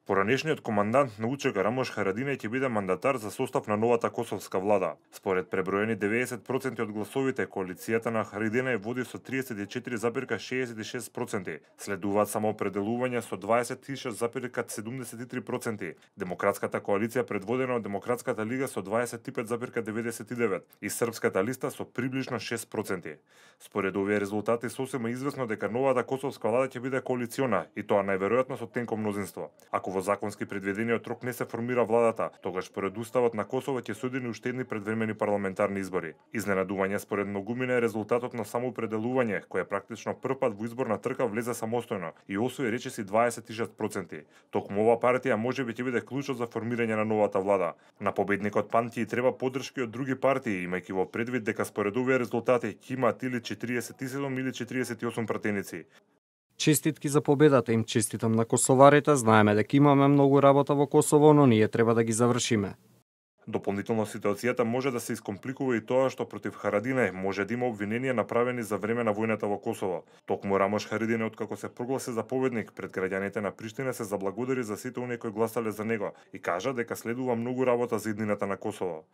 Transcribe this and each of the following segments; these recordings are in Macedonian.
Поранешниот командант на УЧК Рамош Харадинеј ќе биде мандатар за состав на новата косовска влада. Според преброени 90% од гласовите, коалицијата на Харадинеј води со 34,66%. Следуваат самоопределувања со 26,73%. Демократската коалиција предводена од Демократската лига со 25,99% и Српската листа со приближно 6%. Според овие резултати сосема известно дека новата косовска влада ќе биде коалициона и тоа најверојатно со тенко мнозинство. Ако во законски предвидениот рок не се формира владата, тогаш според уставот на Косово ќе се одени уште едни предвремени парламентарни избори. Изненадување според многумина е резултатот на самоопределување, кој практично првпат во изборна трка влезе самостојно и освои речиси 26%. Токму ова партија можеби ќе биде клучот за формирање на новата влада. На победникот Пантји треба поддршка од други партии, имајќи во предвид дека според овие резултати ќе имаат или 47 или 48 пратеници. Честитки за победата им честитам на косоварите, знаеме дека имаме многу работа во Косово, но ние треба да ги завршиме. Дополнително ситуацијата може да се искомпликува и тоа што против Харадинеј може да има обвиненија направени за време на војната во Косово. Токму Рамош Харадинеј откако се прогласи за победник пред граѓаните на Приштина се заблагодари за сите оние кои гласале за него и кажа дека следува многу работа за иднината на Косово.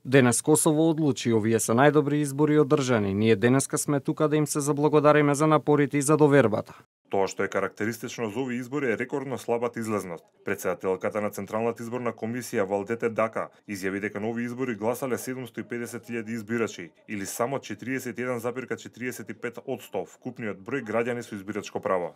Денес Косово одлучи, овие се најдобри избори одржани. Ние денеска сме тука да им се заблагодариме за напорите и за довербата. Тоа што е карактеристично за овие избори е рекордно слабата излезност. Претседателката на Централната изборна комисија Валдете Дака изјави дека на овие избори гласале 750.000 избирачи или само 41,45% вкупниот број граѓани со избирачко право.